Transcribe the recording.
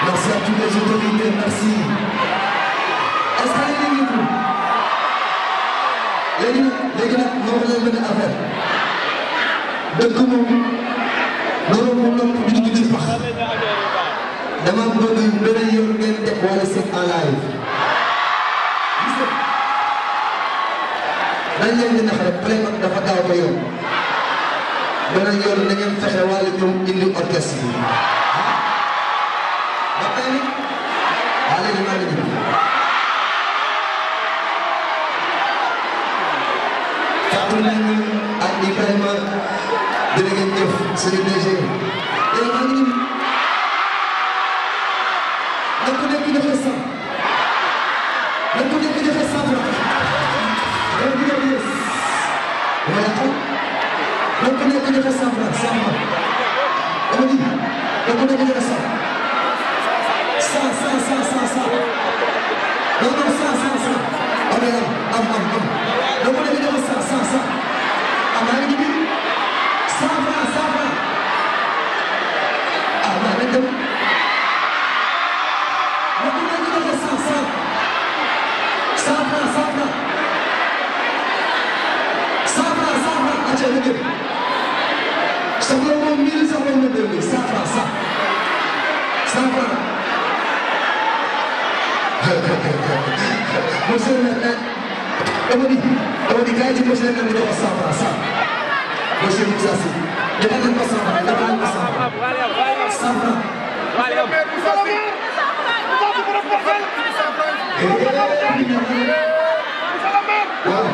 Merci à toutes les autorités, merci. Est-ce que léegi nag moo ko leen benn affaire dëkk moom loolu moom noonu bi ñu ci pax dama bëgg beneen yoon ngeen def Wally Seck en live dañ leen di nax rek playback dafa gaaw ba yoon beneen yoon na ngeen fexe Wally ñoom indi orchestre yi ba tey waa léegi maa ngi ñëw Fatou Mbengue ak Ibrahima jërë ngeen jëf suñu DG léegi maa ngi ñëw na ku nekk joxe 100 na ku nekk joxe 100 francs wala xaw na ku nekk joxe 100 francs 100 francs dama ni na ku nekk joxe 100 non non 100 am na na ku nekk joxe 100 am naa ngi nii 100 francs ah maa ngi dem na ku nekk joxe 100 francs acca liggéey soxla moom 1000 soxla moom 2000 100 francs monsieur le maire dama di gars yi ci monsieur le maire di jox 100 francs monsieur Moussa Sy defal leen ko 100 francs defal leen ko 100 francs waaw